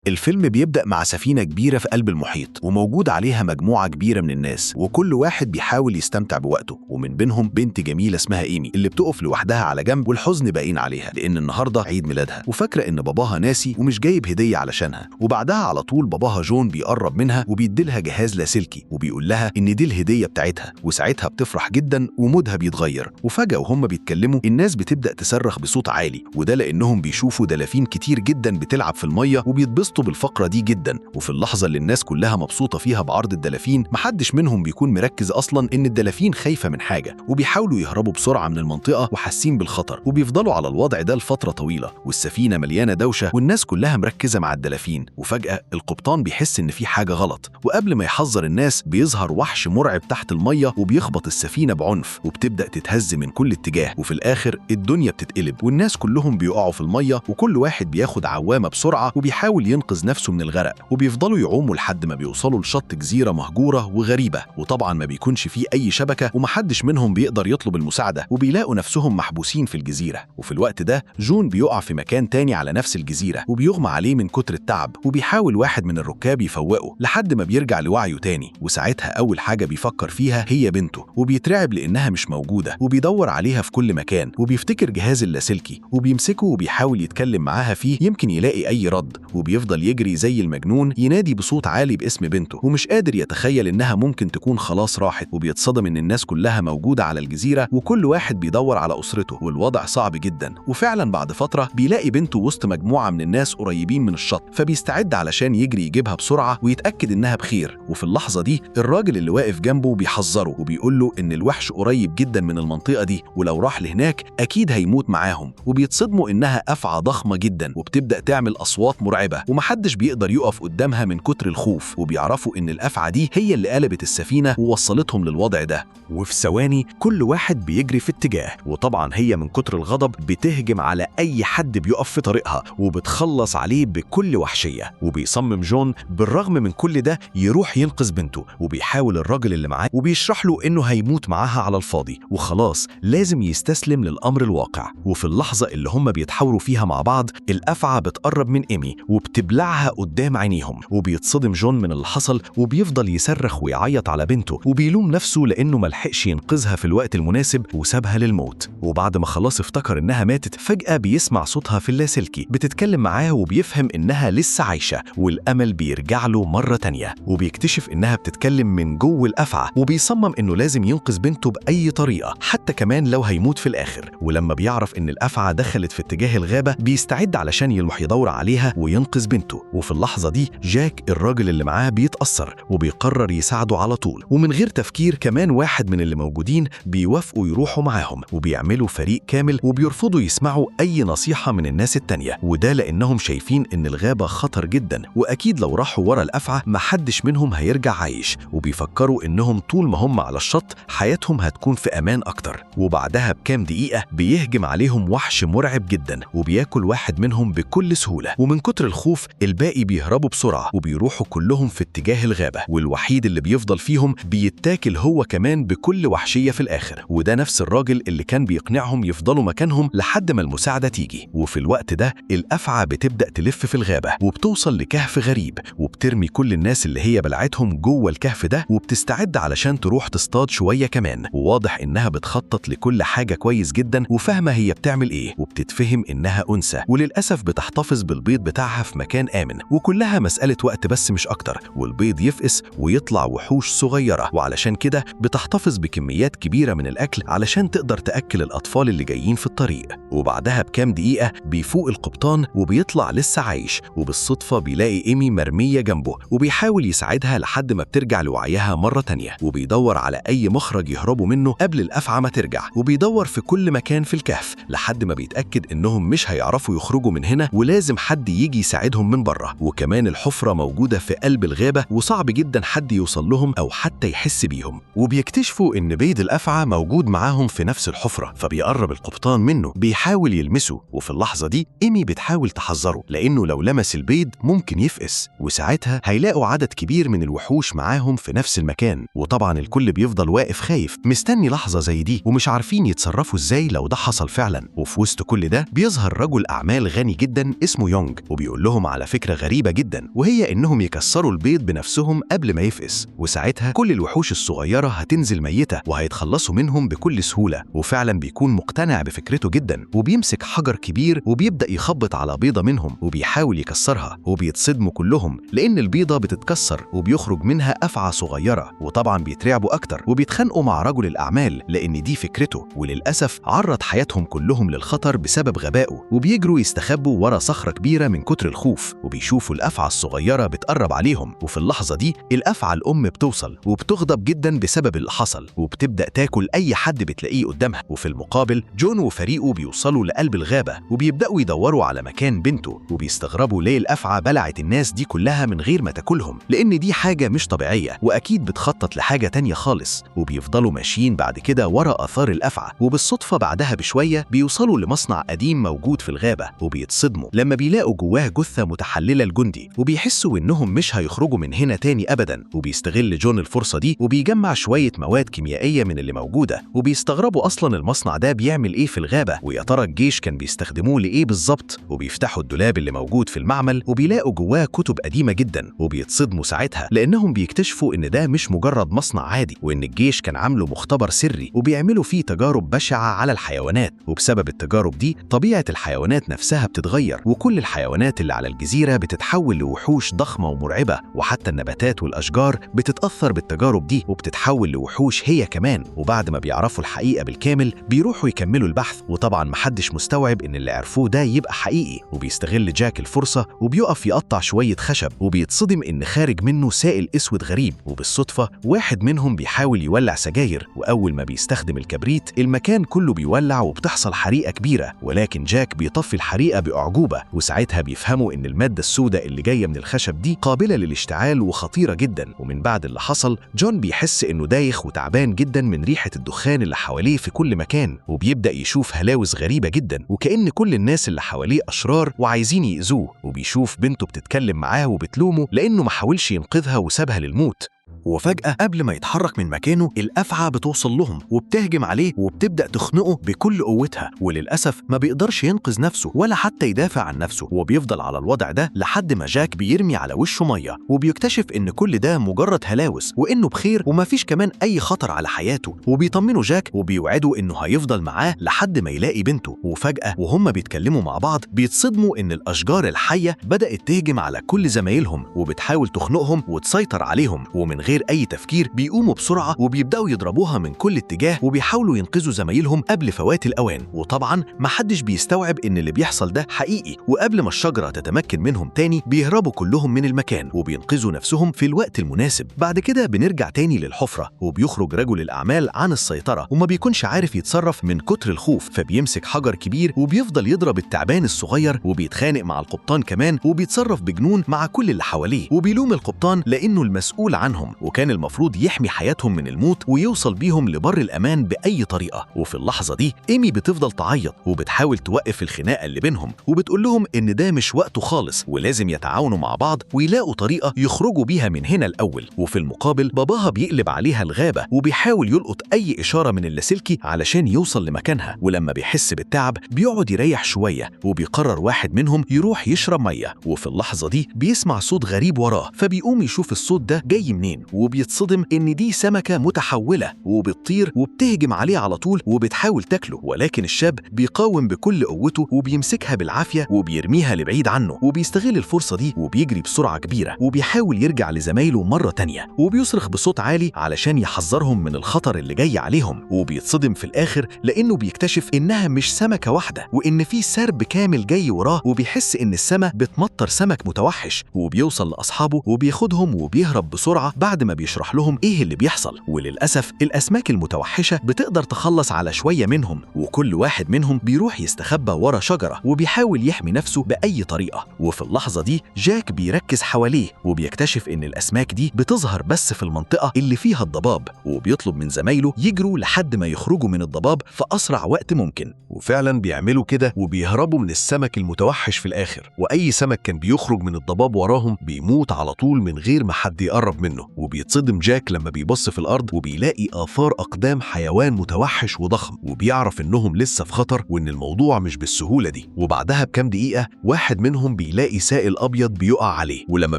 الفيلم بيبدأ مع سفينة كبيرة في قلب المحيط، وموجود عليها مجموعة كبيرة من الناس، وكل واحد بيحاول يستمتع بوقته. ومن بينهم بنت جميلة اسمها إيمي، اللي بتقف لوحدها على جنب والحزن باين عليها لأن النهاردة عيد ميلادها، وفاكرة إن باباها ناسي ومش جايب هدية علشانها. وبعدها على طول باباها جون بيقرب منها وبيديلها جهاز لاسلكي وبيقول لها إن دي الهدية بتاعتها، وساعتها بتفرح جدا ومودها بيتغير. وفجأة وهم بيتكلموا الناس بتبدأ تصرخ بصوت عالي، وده لأنهم بيشوفوا دلافين كتير جدا بتلعب في المية وبيتبسطوا بالفقرة دي جدا. وفي اللحظة اللي الناس كلها مبسوطة فيها بعرض الدلافين، محدش منهم بيكون مركز أصلا إن الدلافين خايفة من حاجة، وبيحاولوا يهربوا بسرعة من المنطقة وحاسين بالخطر، وبيفضلوا على الوضع ده لفترة طويلة. والسفينة مليانة دوشة والناس كلها مركزة مع الدلافين. وفجأة القبطان بيحس إن في حاجة غلط، وقبل ما يحذر الناس بيظهر وحش مرعب تحت المية وبيخبط السفينة بعنف، وبتبدأ تتهز من كل اتجاه. وفي الآخر الدنيا بتتقلب والناس كلهم بيقعوا في المية، وكل واحد بياخد عوامة بسرعة وبيحاول ينقذ نفسه من الغرق، وبيفضلوا يعوموا لحد ما بيوصلوا لشط جزيرة مهجورة وغريبة. وطبعا ما بيكونش فيه أي شبكة ومحدش منهم بيقدر يطلب المساعدة، وبيلاقوا نفسهم محبوسين في الجزيرة. وفي الوقت ده جون بيقع في مكان تاني على نفس الجزيرة وبيغمى عليه من كتر التعب، وبيحاول واحد من الركاب يفوقه لحد ما بيرجع لوعيه تاني. وساعتها أول حاجة بيفكر فيها هي بنته، وبيترعب لأنها مش موجودة، وبيدور عليها في كل مكان، وبيفتكر جهاز اللاسلكي وبيمسكه وبيحاول يتكلم معاها فيه يمكن يلاقي أي رد. وبيفضل يجري زي المجنون ينادي بصوت عالي باسم بنته، ومش قادر يتخيل إنها ممكن تكون خلاص راحت. وبيتصدم إن الناس كلها موجودة على الجزيرة وكل واحد بيدور على أسرته، والوضع صعب جدا. وفعلا بعد فترة بيلاقي بنته وسط مجموعة من الناس قريبين من الشط، فبيستعد علشان يجري يجيبها بسرعة ويتأكد إنها بخير. وفي اللحظة دي الراجل اللي واقف جنبه بيحذره وبيقول له إن الوحش قريب جدا من المنطقة دي، ولو راح لهناك أكيد هيموت معاهم. وبيتصدموا إنها أفعى ضخمة جدا وبتبدأ تعمل أصوات مرعبة، ومحدش بيقدر يقف قدامها من كتر الخوف. وبيعرفوا إن الأفعى دي هي اللي قلبت السفينة ووصلتهم للوضع ده. وفي ثواني كل واحد بيجري في اتجاه، وطبعا هي من كتر الغضب بتهجم على أي حد بيقف في طريقها وبتخلص عليه بكل وحشية. وبيصمم جون بالرغم من كل ده يروح ينقذ بنته، وبيحاول الراجل اللي معاه وبيشرح له إنه هيموت معاها على الفاضي وخلاص لازم يستسلم للأمر الواقع. وفي اللحظة اللي هم بيتحاوروا فيها مع بعض الأفعى بتقرب من إيمي وبتبلعها قدام عينيهم، وبيتصدم جون من اللي حصل وبيفضل يصرخ ويعيط على بنته، وبيلوم نفسه لأنه ملحقش ينقذها في الوقت المناسب وسابها للموت. وبعد ما خلاص افتكر إنها ماتت، فجأة بيسمع صوتها في اللاسلكي بتتكلم معاه، وبيفهم إنها لسه عايشة، والأمل بيرجع له مرة تانية. وبيكتشف إنها بتتكلم من جوه الأفعى، وبيصمم إنه لازم ينقذ بنته بأي طريقة حتى كمان لو هيموت في الآخر. ولما بيعرف إن الأفعى دخلت في اتجاه الغابة بيستعد علشان يروح يدور عليها وينقذ بنته. وفي اللحظة دي جاك الراجل اللي معاه بيتأثر وبيقرر يساعده على طول، ومن غير تفكير كمان واحد من اللي موجودين بيوافقوا يروحوا معاهم، وبيعملوا فريق كامل وبيرفضوا يسمعوا أي نصيحة من الناس التانية، وده لأنهم شايفين إن الغابة خطر جدا وأكيد لو راحوا ورا الأفعى محدش منهم هيرجع عايش، وبيفكروا إنهم طول ما هم على الشط حياتهم هتكون في أمان أكتر. وبعدها بكام دقيقة بيهجم عليهم وحش مرعب جدا وبياكل واحد منهم بكل سهولة، ومن كتر الخوف الباقي بيهربوا بسرعة وبيروحوا كلهم في اتجاه الغابة، والوحيد اللي بيفضل فيهم بيتاكل هو كمان بكل وحشية في الآخر، وده نفس الراجل اللي كان بيقنعهم يفضلوا مكانهم لحد ما المساعدة تيجي. وفي الوقت ده الأفعى بتبدأ تلف في الغابة وبتوصل لكهف غريب، وبترمي كل الناس اللي هي بلعتهم جوه الكهف ده، وبتستعد علشان تروح تصطاد شوية كمان. وواضح إنها بتخطط لكل حاجة كويس جدا وفاهمة هي بتعمل إيه، وبتتفهم إنها أنثى، وللأسف بتحتفظ بالبيض بتاعها في مكان آمن، وكلها مسألة وقت بس مش أكتر، والبيض يفقس ويطلع وحوش صغيرة، وعلشان كده بتحتفظ بكميات كبيرة من الأكل علشان تقدر تأكل الأطفال اللي جايين في الطريق. وبعدها بكام دقيقة بيفوق القبطان وبيطلع لسه عايش، وبالصدفة بيلاقي إيمي مرمية جنبه وبيحاول يساعدها لحد ما بترجع لوعيها مرة تانية، وبيدور على أي مخرج يهربوا منه قبل الأفعى ما ترجع، وبيدور في كل مكان في الكهف لحد ما بيتأكد إنهم مش هيعرفوا يخرجوا من هنا ولازم حد يجي يساعدهم من بره. وكمان الحفرة موجودة في قلب الغابة وصعب جدا حد يوصل لهم أو حتى يحس بيهم. وبيكتشفوا إن بيض الأفعى موجود معاهم في نفس الحفرة، فبيقرب القبطان منه بيحاول يلمسه، وفي اللحظة دي إيمي بتحاول تحذره لأنه لو لمس البيض ممكن يفقس، وساعتها هيلاقوا عدد كبير من الوحوش معاهم في نفس المكان. وطبعا الكل بيفضل واقف خايف مستني لحظة زي دي ومش عارفين يتصرفوا ازاي لو ده حصل فعلا. وفي وسط كل ده بيظهر رجل أعمال غني جدا اسمه يونج، وبيقول لهم على فكرة غريبة جدا، وهي إنهم يكسروا البيض بنفسهم قبل ما يفقس، وساعتها كل الوحوش الصغيرة هتنزل ميتة وهيتخلصوا منهم بكل سهولة. وفعلا بيكون مقتنع بفكرته جدا، وبيمسك حجر كبير وبيبدأ يخبط على بيضة منهم وبيحاول يكسرها، وبيتصدموا كلهم لأن البيضة بتتكسر وبيخرج منها أفعى صغيرة، وطبعا بيترعبوا أكتر وبيتخانقوا مع رجل الأعمال لأن دي فكرته، وللأسف عرض حياتهم كلهم للخطر بسبب غبائه، وبيجروا يستخبوا ورا صخرة كبيرة من كتر الخوف، وبيشوفوا الأفعى الصغيرة بتقرب عليهم. وفي اللحظة دي الأفعى الأم بتوصل وبتغضب جدا بسبب اللي حصل، وبتبدأ تاكل أي حد بتلاقيه قدامها. وفي المقابل جون وفريقه بيوصلوا لقلب الغابة وبيبدأوا يدوروا على مكان بنته، وبيستغربوا ليه الأفعى بلعت الناس دي كلها من غير ما تاكلهم، لأن دي حاجة مش طبيعية وأكيد بتخطط لحاجة تانية خالص. وبيفضلوا ماشيين بعد كده ورا آثار الأفعى، وبالصدفة بعدها بشوية بيوصلوا لمصنع قديم موجود في الغابة، وبيتصدموا لما بيلاقوا جواه جثة متحللة الجندي، وبيحسوا إنهم مش هيخرجوا من هنا تاني أبدا. وبيستغل جون الفرصة دي وبيجمع شوية مواد كيميائية من اللي موجودة، وبيستغربوا أصلا المصنع ده بيعمل إيه في الغابة، ويا ترى الجيش كان بيستخدموه لإيه بالظبط. وبيفتحوا الدولاب اللي موجود في المعمل وبيلاقوا جواه كتب قديمة جدا، وبيتصدموا ساعتها لأنهم بيكتشفوا إن ده مش مجرد مصنع عادي، وإن الجيش كان عامله مختبر سري وبيعملوا فيه تجارب بشعة على الحيوانات. وبسبب التجارب دي طبيعة الحيوانات نفسها بتتغير، وكل الحيوانات اللي على الجزيرة بتتحول لوحوش ضخمة ومرعبة، وحتى النباتات والأشجار بتتأثر بالتجارب دي وبتتحول لوحوش هي كمان. وبعد ما بيعرفوا الحقيقة بالكامل بيروحوا يكملوا البحث، وطبعا محدش مستوعب إن اللي عرفوه ده يبقى حقيقي. وبيستغل جاك الفرصة وبيقف يقطع شوية خشب، وبيتصدم إن خارج منه سائل أسود غريب. وبالصدفة واحد منهم بيحاول يولع سجاير، وأول ما بيستخدم الكبريت المكان كله بيولع وبتحصل حريقة كبيرة، ولكن جاك بيطفي الحريقة بأعجوبة. وساعتها بيفهموا إن المادة السوداء اللي جاية من الخشب دي قابلة للاشتعال وخطيرة جدا. ومن بعد اللي حصل جون بيحس إنه دايخ وتعبان جدا من ريحة الدخان اللي حواليه في كل مكان، وبيبدأ يشوف هلاوس غريبة جدا، وكأن كل الناس اللي حواليه أشرار وعايزين يأذوه. وبيشوف بنته بتتكلم معاه وبتلومه لأنه ما حاولش ينقذها وسابها للموت. وفجأة قبل ما يتحرك من مكانه الأفعى بتوصل لهم وبتهجم عليه وبتبدأ تخنقه بكل قوتها، وللأسف ما بيقدرش ينقذ نفسه ولا حتى يدافع عن نفسه، وبيفضل على الوضع ده لحد ما جاك بيرمي على وشه مية، وبيكتشف إن كل ده مجرد هلاوس وإنه بخير ومفيش كمان أي خطر على حياته. وبيطمنه جاك وبيوعده إنه هيفضل معاه لحد ما يلاقي بنته. وفجأة وهم بيتكلموا مع بعض بيتصدموا إن الأشجار الحية بدأت تهجم على كل زمايلهم وبتحاول تخنقهم وتسيطر عليهم، ومن غير أي تفكير بيقوموا بسرعة وبيبدأوا يضربوها من كل اتجاه وبيحاولوا ينقذوا زمايلهم قبل فوات الأوان. وطبعا محدش بيستوعب إن اللي بيحصل ده حقيقي، وقبل ما الشجرة تتمكن منهم تاني بيهربوا كلهم من المكان وبينقذوا نفسهم في الوقت المناسب. بعد كده بنرجع تاني للحفرة، وبيخرج رجل الأعمال عن السيطرة وما بيكونش عارف يتصرف من كتر الخوف، فبيمسك حجر كبير وبيفضل يضرب التعبان الصغير، وبيتخانق مع القبطان كمان، وبيتصرف بجنون مع كل اللي حواليه، وبيلوم القبطان لأنه المسؤول عنهم وكان المفروض يحمي حياتهم من الموت ويوصل بيهم لبر الأمان بأي طريقة. وفي اللحظة دي إيمي بتفضل تعيط وبتحاول توقف الخناقة اللي بينهم، وبتقول لهم إن ده مش وقته خالص ولازم يتعاونوا مع بعض ويلاقوا طريقة يخرجوا بيها من هنا الأول. وفي المقابل باباها بيقلب عليها الغابة وبيحاول يلقط أي إشارة من اللاسلكي علشان يوصل لمكانها، ولما بيحس بالتعب بيقعد يريح شوية، وبيقرر واحد منهم يروح يشرب مية. وفي اللحظة دي بيسمع صوت غريب وراه، فبيقوم يشوف الصوت ده جاي منين، وبيتصدم إن دي سمكة متحولة وبتطير وبتهجم عليه على طول وبتحاول تاكله، ولكن الشاب بيقاوم بكل قوته وبيمسكها بالعافية وبيرميها لبعيد عنه، وبيستغل الفرصة دي وبيجري بسرعة كبيرة وبيحاول يرجع لزمايله مرة تانية، وبيصرخ بصوت عالي علشان يحذرهم من الخطر اللي جاي عليهم. وبيتصدم في الآخر لأنه بيكتشف إنها مش سمكة واحدة وإن في سرب كامل جاي وراه، وبيحس إن السما بتمطر سمك متوحش، وبيوصل لأصحابه وبياخدهم وبيهرب بسرعة بعد ما بيشرح لهم إيه اللي بيحصل. وللأسف الأسماك المتوحشة بتقدر تخلص على شوية منهم، وكل واحد منهم بيروح يستخبى ورا شجرة وبيحاول يحمي نفسه بأي طريقة. وفي اللحظة دي جاك بيركز حواليه وبيكتشف إن الأسماك دي بتظهر بس في المنطقة اللي فيها الضباب، وبيطلب من زمايله يجروا لحد ما يخرجوا من الضباب في أسرع وقت ممكن. وفعلا بيعملوا كده وبيهربوا من السمك المتوحش في الآخر، وأي سمك كان بيخرج من الضباب وراهم بيموت على طول من غير ما حد يقرب منه. وبيقرب وبيتصدم جاك لما بيبص في الأرض وبيلاقي آثار أقدام حيوان متوحش وضخم، وبيعرف إنهم لسه في خطر وإن الموضوع مش بالسهولة دي. وبعدها بكام دقيقة واحد منهم بيلاقي سائل أبيض بيقع عليه، ولما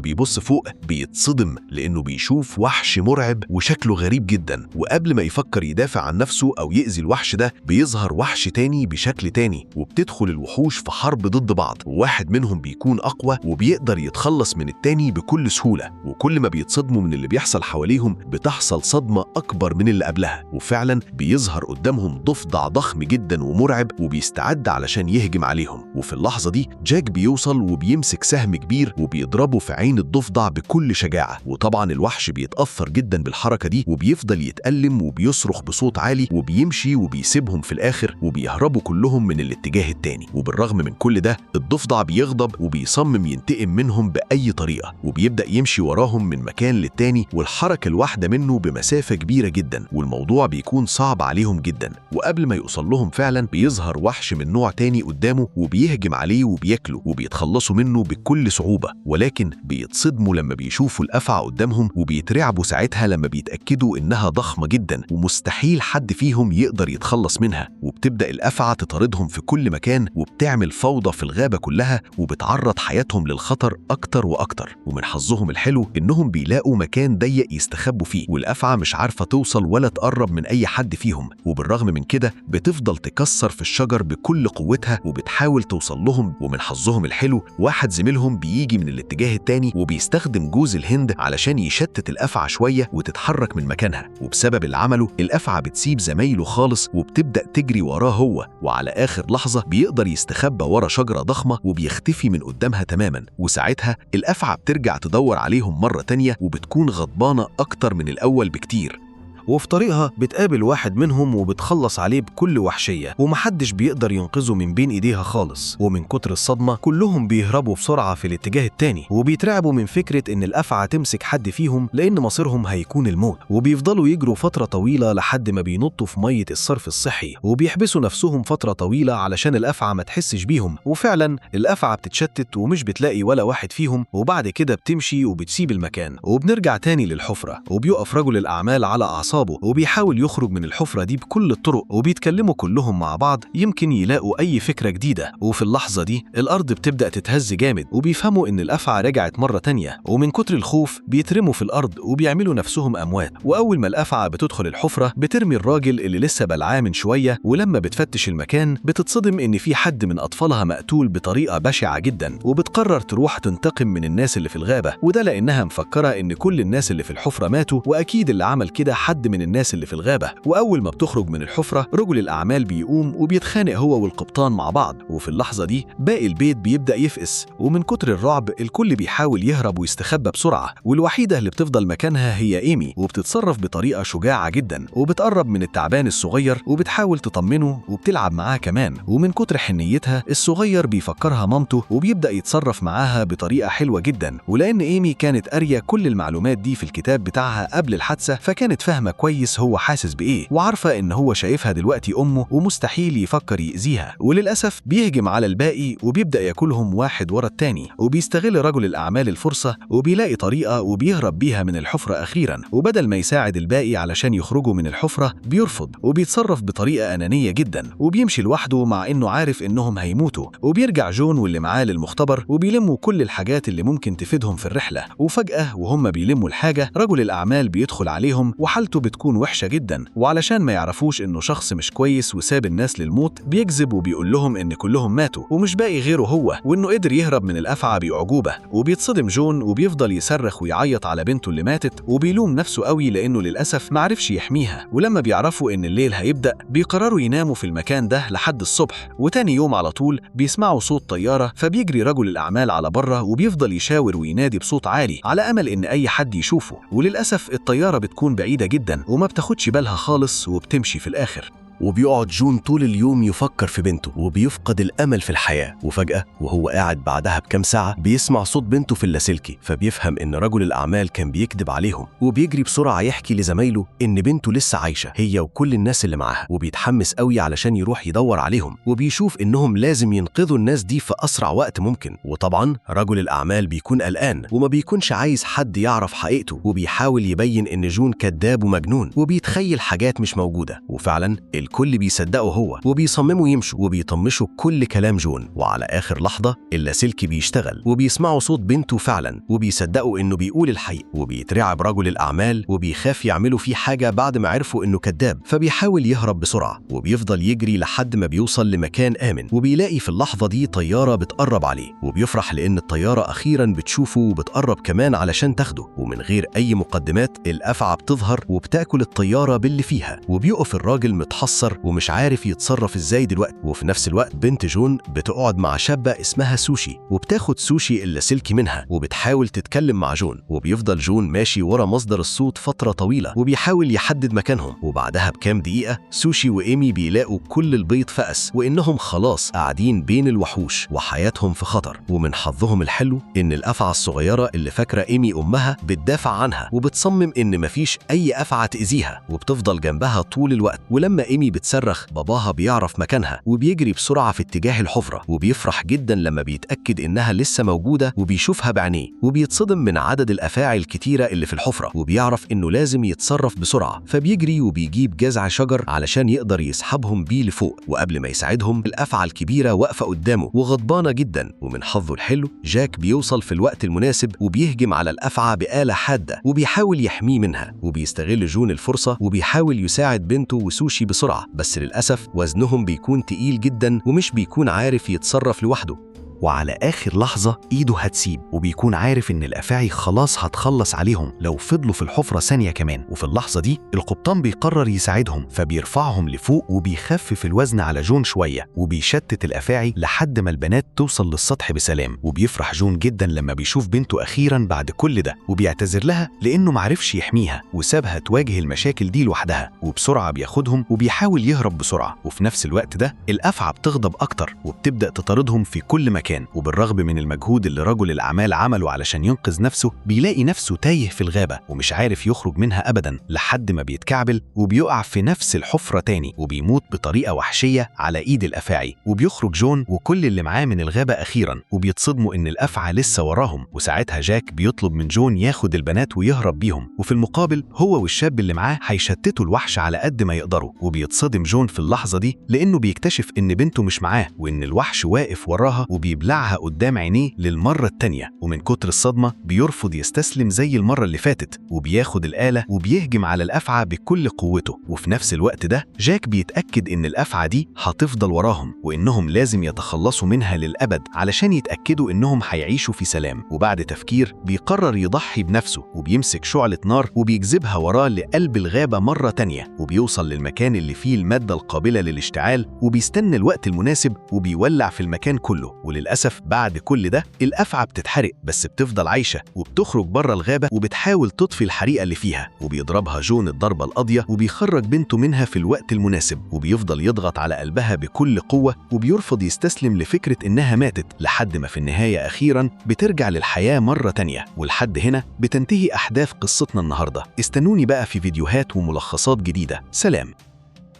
بيبص فوق بيتصدم لأنه بيشوف وحش مرعب وشكله غريب جدا. وقبل ما يفكر يدافع عن نفسه أو يأذي الوحش ده بيظهر وحش تاني بشكل تاني، وبتدخل الوحوش في حرب ضد بعض، وواحد منهم بيكون أقوى وبيقدر يتخلص من التاني بكل سهولة. وكل ما بيتصدموا من اللي بيحصل حواليهم بتحصل صدمة أكبر من اللي قبلها، وفعلا بيظهر قدامهم ضفدع ضخم جدا ومرعب وبيستعد علشان يهجم عليهم. وفي اللحظة دي جاك بيوصل وبيمسك سهم كبير وبيضربه في عين الضفدع بكل شجاعة، وطبعا الوحش بيتأثر جدا بالحركة دي وبيفضل يتألم وبيصرخ بصوت عالي وبيمشي وبيسيبهم في الآخر وبيهربوا كلهم من الاتجاه التاني. وبالرغم من كل ده الضفدع بيغضب وبيصمم ينتقم منهم بأي طريقة، وبيبدأ يمشي وراهم من مكان للتاني، والحركة الواحدة منه بمسافة كبيرة جدا، والموضوع بيكون صعب عليهم جدا. وقبل ما يوصل لهم فعلا بيظهر وحش من نوع تاني قدامه وبيهجم عليه وبياكله وبيتخلصوا منه بكل صعوبة، ولكن بيتصدموا لما بيشوفوا الأفعى قدامهم وبيترعبوا ساعتها لما بيتأكدوا إنها ضخمة جدا ومستحيل حد فيهم يقدر يتخلص منها. وبتبدأ الأفعى تطاردهم في كل مكان وبتعمل فوضى في الغابة كلها وبتعرض حياتهم للخطر أكتر وأكتر. ومن حظهم الحلو إنهم بيلاقوا مكان ضيق يستخبوا فيه، والأفعى مش عارفة توصل ولا تقرب من أي حد فيهم، وبالرغم من كده بتفضل تكسر في الشجر بكل قوتها وبتحاول توصل لهم. ومن حظهم الحلو واحد زميلهم بيجي من الاتجاه التاني وبيستخدم جوز الهند علشان يشتت الأفعى شوية وتتحرك من مكانها، وبسبب اللي عمله الأفعى بتسيب زمايله خالص وبتبدأ تجري وراه هو، وعلى آخر لحظة بيقدر يستخبى ورا شجرة ضخمة وبيختفي من قدامها تماما. وساعتها الأفعى بترجع تدور عليهم مرة تانية وبتكون غضبانة أكتر من الأول بكتير. وفي طريقها بتقابل واحد منهم وبتخلص عليه بكل وحشية، ومحدش بيقدر ينقذه من بين ايديها خالص. ومن كتر الصدمة كلهم بيهربوا بسرعة في الاتجاه التاني، وبيترعبوا من فكرة ان الأفعى تمسك حد فيهم لان مصيرهم هيكون الموت. وبيفضلوا يجروا فترة طويلة لحد ما بينطوا في مية الصرف الصحي، وبيحبسوا نفسهم فترة طويلة علشان الأفعى ما تحسش بيهم. وفعلا الأفعى بتتشتت ومش بتلاقي ولا واحد فيهم، وبعد كده بتمشي وبتسيب المكان. وبنرجع تاني للحفرة، وبيقف رجل الأعمال على أعصابه وبيحاول يخرج من الحفرة دي بكل الطرق، وبيتكلموا كلهم مع بعض يمكن يلاقوا أي فكرة جديدة. وفي اللحظة دي الأرض بتبدأ تتهز جامد، وبيفهموا إن الأفعى رجعت مرة تانية، ومن كتر الخوف بيترموا في الأرض وبيعملوا نفسهم أموات. وأول ما الأفعى بتدخل الحفرة بترمي الراجل اللي لسه بلعاه من شوية، ولما بتفتش المكان بتتصدم إن في حد من أطفالها مقتول بطريقة بشعة جدا، وبتقرر تروح تنتقم من الناس اللي في الغابة، وده لأنها مفكرة إن كل الناس اللي في الحفرة ماتوا، وأكيد اللي عمل كده حد من الناس اللي في الغابة. وأول ما بتخرج من الحفرة رجل الأعمال بيقوم وبيتخانق هو والقبطان مع بعض، وفي اللحظة دي باقي البيت بيبدأ يفقس، ومن كتر الرعب الكل بيحاول يهرب ويستخبى بسرعة، والوحيدة اللي بتفضل مكانها هي إيمي، وبتتصرف بطريقة شجاعة جدا، وبتقرب من التعبان الصغير وبتحاول تطمنه وبتلعب معاه كمان. ومن كتر حنيتها الصغير بيفكرها مامته وبيبدأ يتصرف معاها بطريقة حلوة جدا. ولأن إيمي كانت قارية كل المعلومات دي في الكتاب بتاعها قبل الحادثة، فكانت فاهمة كويس هو حاسس بإيه، وعارفة إن هو شايفها دلوقتي أمه ومستحيل يفكر يأذيها. وللأسف بيهجم على الباقي وبيبدأ ياكلهم واحد ورا التاني، وبيستغل رجل الأعمال الفرصة وبيلاقي طريقة وبيهرب بيها من الحفرة أخيرا. وبدل ما يساعد الباقي علشان يخرجوا من الحفرة بيرفض وبيتصرف بطريقة أنانية جدا، وبيمشي لوحده مع إنه عارف إنهم هيموتوا. وبيرجع جون واللي معاه للمختبر وبيلموا كل الحاجات اللي ممكن تفيدهم في الرحلة. وفجأة وهم بيلموا الحاجة رجل الأعمال بيدخل عليهم وحالته بتكون وحشة جدا، وعلشان ما يعرفوش إنه شخص مش كويس وساب الناس للموت بيكذب وبيقول لهم إن كلهم ماتوا ومش باقي غيره هو، وإنه قدر يهرب من الأفعى بأعجوبة. وبيتصدم جون وبيفضل يصرخ ويعيط على بنته اللي ماتت، وبيلوم نفسه قوي لأنه للأسف معرفش يحميها. ولما بيعرفوا إن الليل هيبدأ بيقرروا يناموا في المكان ده لحد الصبح. وتاني يوم على طول بيسمعوا صوت طيارة، فبيجري رجل الأعمال على بره وبيفضل يشاور وينادي بصوت عالي على أمل إن أي حد يشوفه. وللأسف الطيارة بتكون بعيدة جدا وما بتاخدش بالها خالص وبتمشي في الآخر. وبيقعد جون طول اليوم يفكر في بنته وبيفقد الأمل في الحياة. وفجأة وهو قاعد بعدها بكام ساعة بيسمع صوت بنته في اللاسلكي، فبيفهم إن رجل الأعمال كان بيكذب عليهم، وبيجري بسرعة يحكي لزمايله إن بنته لسه عايشة هي وكل الناس اللي معاها، وبيتحمس قوي علشان يروح يدور عليهم، وبيشوف إنهم لازم ينقذوا الناس دي في أسرع وقت ممكن. وطبعا رجل الأعمال بيكون قلقان وما بيكونش عايز حد يعرف حقيقته، وبيحاول يبين إن جون كذاب ومجنون وبيتخيل حاجات مش موجودة، وفعلا الكل بيصدقه هو وبيصمموا يمشوا وبيطمشوا كل كلام جون. وعلى آخر لحظة اللاسلكي بيشتغل وبيسمعوا صوت بنته فعلا وبيصدقوا إنه بيقول الحقيقة، وبيترعب رجل الأعمال وبيخاف يعملوا فيه حاجة بعد ما عرفوا إنه كذاب، فبيحاول يهرب بسرعة وبيفضل يجري لحد ما بيوصل لمكان آمن، وبيلاقي في اللحظة دي طيارة بتقرب عليه، وبيفرح لأن الطيارة أخيرا بتشوفه وبتقرب كمان علشان تاخده. ومن غير أي مقدمات الأفعى بتظهر وبتاكل الطيارة باللي فيها، وبيقف الراجل متحسر ومش عارف يتصرف ازاي دلوقتي. وفي نفس الوقت بنت جون بتقعد مع شابة اسمها سوشي، وبتاخد سوشي اللاسلكي منها وبتحاول تتكلم مع جون، وبيفضل جون ماشي ورا مصدر الصوت فترة طويلة وبيحاول يحدد مكانهم. وبعدها بكام دقيقة سوشي وإيمي بيلاقوا كل البيض فقس وإنهم خلاص قاعدين بين الوحوش وحياتهم في خطر. ومن حظهم الحلو إن الأفعى الصغيرة اللي فاكرة إيمي أمها بتدافع عنها وبتصمم إن مفيش أي أفعى تأذيها، وبتفضل جنبها طول الوقت. ولما إيمي بتصرخ باباها بيعرف مكانها وبيجري بسرعة في اتجاه الحفرة، وبيفرح جدا لما بيتأكد إنها لسه موجودة وبيشوفها بعينيه، وبيتصدم من عدد الأفاعي الكتيرة اللي في الحفرة، وبيعرف إنه لازم يتصرف بسرعة، فبيجري وبيجيب جذع شجر علشان يقدر يسحبهم بيه لفوق. وقبل ما يساعدهم الأفعى الكبيرة واقفة قدامه وغضبانة جدا، ومن حظه الحلو جاك بيوصل في الوقت المناسب وبيهجم على الأفعى بآلة حادة وبيحاول يحميه منها. وبيستغل جون الفرصة وبيحاول يساعد بنته وسوشي بسرعة، بس للأسف وزنهم بيكون تقيل جدا ومش بيكون عارف يتصرف لوحده. وعلى آخر لحظة إيده هتسيب، وبيكون عارف إن الأفاعي خلاص هتخلص عليهم لو فضلوا في الحفرة ثانية كمان. وفي اللحظة دي القبطان بيقرر يساعدهم، فبيرفعهم لفوق وبيخفف الوزن على جون شوية وبيشتت الأفاعي لحد ما البنات توصل للسطح بسلام. وبيفرح جون جدا لما بيشوف بنته أخيرا بعد كل ده، وبيعتذر لها لأنه معرفش يحميها وسابها تواجه المشاكل دي لوحدها. وبسرعة بياخدهم وبيحاول يهرب بسرعة. وفي نفس الوقت ده الأفعى بتغضب أكتر وبتبدأ تطاردهم في كل مكان. وبالرغم من المجهود اللي رجل الأعمال عمله علشان ينقذ نفسه، بيلاقي نفسه تايه في الغابة ومش عارف يخرج منها أبدا، لحد ما بيتكعبل وبيقع في نفس الحفرة تاني وبيموت بطريقة وحشية على إيد الأفاعي. وبيخرج جون وكل اللي معاه من الغابة أخيرا، وبيتصدموا إن الأفعى لسه وراهم. وساعتها جاك بيطلب من جون ياخد البنات ويهرب بيهم، وفي المقابل هو والشاب اللي معاه هيشتتوا الوحش على قد ما يقدروا. وبيتصدم جون في اللحظة دي لأنه بيكتشف إن بنته مش معاه وإن الوحش واقف وراها وبيبلعها قدام عينيه للمرة التانية. ومن كتر الصدمة بيرفض يستسلم زي المرة اللي فاتت، وبياخد الآلة وبيهجم على الأفعى بكل قوته. وفي نفس الوقت ده جاك بيتأكد إن الأفعى دي هتفضل وراهم وإنهم لازم يتخلصوا منها للأبد علشان يتأكدوا إنهم هيعيشوا في سلام. وبعد تفكير بيقرر يضحي بنفسه وبيمسك شعلة نار وبيجذبها وراه لقلب الغابة مرة تانية، وبيوصل للمكان اللي فيه المادة القابلة للاشتعال وبيستنى الوقت المناسب وبيولع في المكان كله. وللأسف بعد كل ده الأفعى بتتحرق، بس بتفضل عايشة وبتخرج بره الغابة وبتحاول تطفي الحريقة اللي فيها. وبيضربها جون الضربة القاضية وبيخرج بنته منها في الوقت المناسب، وبيفضل يضغط على قلبها بكل قوة وبيرفض يستسلم لفكرة إنها ماتت، لحد ما في النهاية أخيرا بترجع للحياة مرة تانية. ولحد هنا بتنتهي أحداث قصتنا النهاردة. استنوني بقى في فيديوهات وملخصات جديدة. سلام.